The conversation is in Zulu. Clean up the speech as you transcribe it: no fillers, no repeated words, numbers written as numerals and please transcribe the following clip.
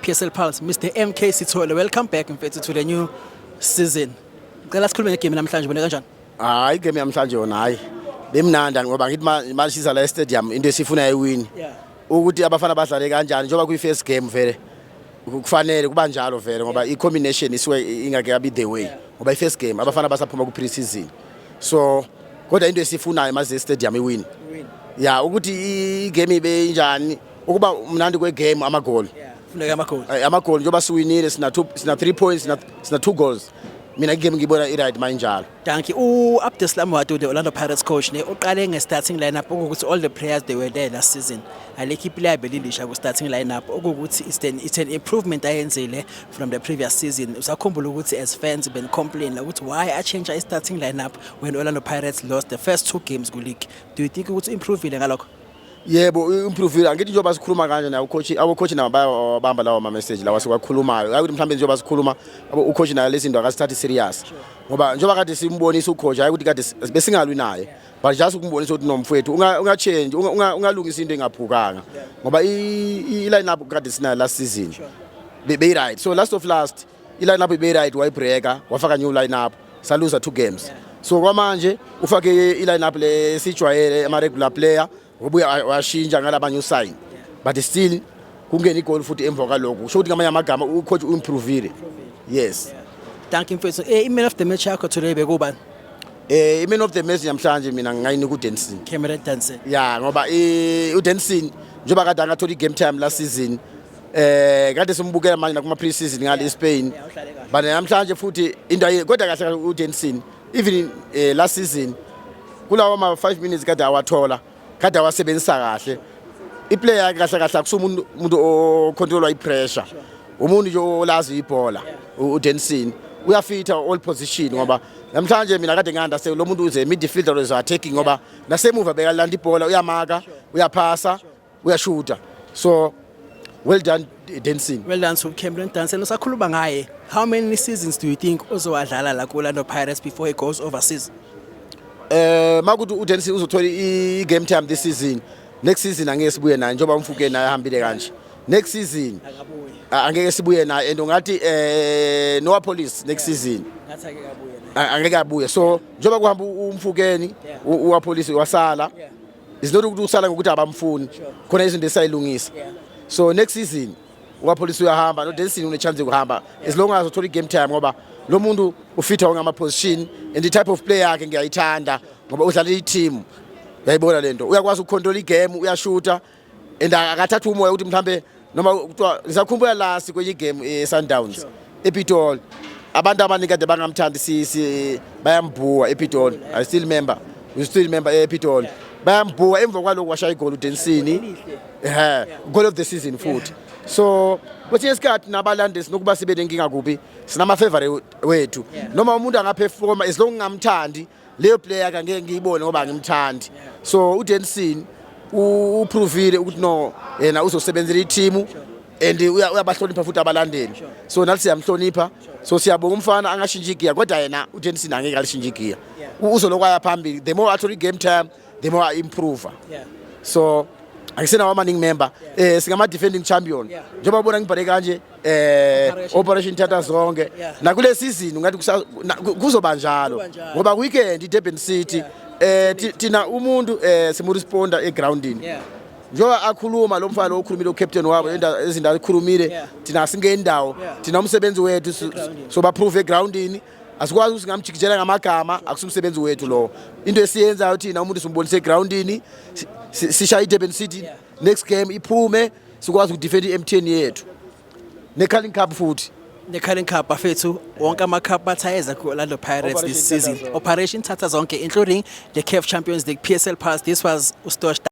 PSL Pulse, Mr MK Sithole. Welcome back, mfethu, to the new season. Ngicela sikhulume ngegame namhlanje, ubone kanjani? Hayi, igame yamhlanje yona, hayi, bemnandi ngoba ngithi masiza la e-stadium into esifuna iwin. Ukuthi abafana badlale kanjani njengoba kuyi-first game, vele kufanele kuba njalo vele ngoba i-combination isuke ingake yabi the way ngoba i-first game, abafana basaphuma ku-pre-season. So kodwa into esifunayo mase e-stadium iwin. Ya, ukuthi igame ibe injani, ukuba mnandi kwegame, amagoli. Funeka amagoli. Amagoli, njengoba siwinile, sina two, sina 3 points, sina 2 goals. Mina igame ngibona i-right mayinjalo. Dankie. U-Abdeslam Ouaddou, the Orlando Pirates coach, ne uqale nge-starting lineup okuwukuthi all the players, they were there last season. Alikho iplayer belilisha ku-starting lineup, okuwukuthi it's an improvement ayenzile from the previous season. Usakhumbula ukuthi as fans been complain ukuthi why achange i-starting lineup when Orlando Pirates lost the first two games ku-league. Do you think ukuthi improvile ngalokho? Yebo, improve. Angithi njengoba sikhuluma kanje naye ucoach, abo-coach nabo bayawabamba lawo ma-message lawa siwakhulumayo. Hayi ukuthi mhlawumbe njengoba sikhuluma ucoach naye lezi zinto akazithathi serious ngoba njengoba kade simbonisa ucoach, hayi ukuthi kade besingalwi naye, but just ukumbonisa ukuthi nomfowethu unga-change, ungalungisa into engaphukanga ngoba i-line up kade sinayo last season beyi-right. So last of last i-line up ibe-right, wayibreaka, wafaka new line up, saluza two games. So kwamanje ufake i-line up le sijwayele, ama-regular player, ubuya washintsha ngalabanye usign, but still kungena igoli futhi emva kwalokho. Kusho ukuthi ngamanye amagama ucoach u-improvile, yes. Dankie, mfethu. I-man of the match yakho today bekubani? I-man of the match namhlanje mina ngingayinika uDenson. Cameron Danson. Ya, ngoba uDenson njengoba kade angathola i-game time last season, kade simbukela manje nakuma pre-season ngale eSpain. Yeah, udlale kahle. But namhlanje futhi into kodwa kahle kahle uDenson even last season kulawa ma 5 minutes kade awathola, kade awasebenzisa kahle. Iplayer yakhe kahle kahle akusumuntu umuntu ocontrolwa ipressure, umuntu nje olazi ibhola. uDenson uyafitha all position ngoba namhlanje mina kade nganda se lo muntu uze midfielder or attacking ngoba nasemuva bekalanda ibhola, uyamaka, uyaphasa, uyashuta. So well done, Denson. Well done to Cameron Danson. Usakhuluma ngaye, how many seasons do you think uzowadlala la ku-Orlando Pirates before he goes overseas? Makuthi uDenson uzothola i-game time this season, next season angeke sibuye naye njengoba uMofokeng naye ahambile kanje. Next season Akabuye. Angeke sibuye naye and ungathi Noah Police next season. Ngathi ake kabuye naye. Angeke abuye. So njengoba kuhamba uMofokeng, uAppollis wasala, is not ukuthi usala ngokuthi abamfuni, khona izinto esayilungisa. So next season uAppollis uyahamba, no Denson une chance yokuhamba as long as uthola i-game time ngoba lo muntu ufitha wonke ama-position and the type of play yakhe ngiyayithanda ngoba udlala i-team, uyayibona lento, uyakwazi ukucontrol igame, uyashuta and akathatha umoya ukuthi mhlambe noma kuthiwa ngisakhumbula last kwenye igame e-Sundowns ePitoli, abantu abaningi kade bangamthandi, si bayambhuwa ePitoli. I still remember, we still remember ePitoli bayambhuwa, emva kwalokho washaya igoli uDenson, goal of the season futhi. So kwesinye isikhathi nabalandeli sinokuba sibe nenkinga kuphi, sinama-favorite wethu, noma umuntu angaperforma, as long ngingamthandi leyo player angeke ngiyibone ngoba angimthandi. So uDenson uprovile ukuthi no, yena uzosebenzela i-team and uyabahlonipha futhi abalandeli, so nathi siyamhlonipha. So siyabonga umfana angashintsha igiya, kodwa yena uDenson angeke alishintshe igiya. Uzolokhu aya phambili. The more athola i-game time, the more a-improve. So angisenawo amaningi, member, singama defending champion. Njengoba ubona ngibhale kanje, Operation. Operation Thatha Zonke. Nakule season ungathi kuzoba njalo. Kuzoba njalo. Ngoba weekend iDurban City, thina umuntu simuresponda egroundini. Njengoba akhuluma lo mfana lo okhulumile, ucaptain wabo, izinto azikhulumile, thina asingendawo. Thina umsebenzi wethu Egroundini. So baprove egroundini. Asikwazi ukuthi singamjikijela ngamagama, akusumsebenzi wethu lo. Into esiyenzayo thina, umuntu simbonise egroundini, sishaye iDurban City, next game iphume, sikwazi ukudefend i-MTN yethu ne-Carling Cup futhi. Ne-Carling Cup, bafethu, wonke ama-cup athayeza ku-Orlando Pirates this Operation season. Thatha Zonke. Operation Thatha Zonke, including the CAF Champions League. PSL Pulse, this was uStosh.